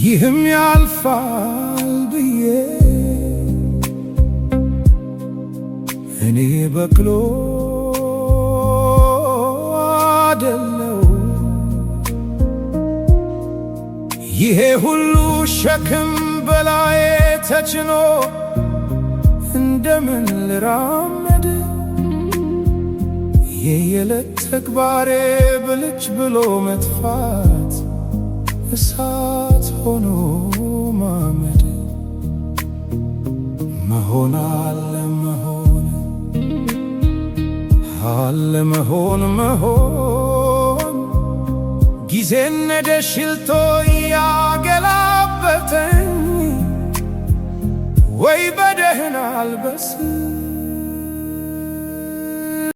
ይህም ያልፋል ብዬ እኔ በቅሎ አደለው፣ ይሄ ሁሉ ሸክም በላዬ ተጭኖ እንደምን ልራመድ? የየዕለት ተግባሬ ብልጭ ብሎ መጥፋት፣ እሳት ሆኖ ማመድ፣ መሆን አለመሆን፣ አለመሆን መሆን፣ ጊዜን ነደ ሽልቶ እያገላበጠኝ፣ ወይ በደህና አልበስል።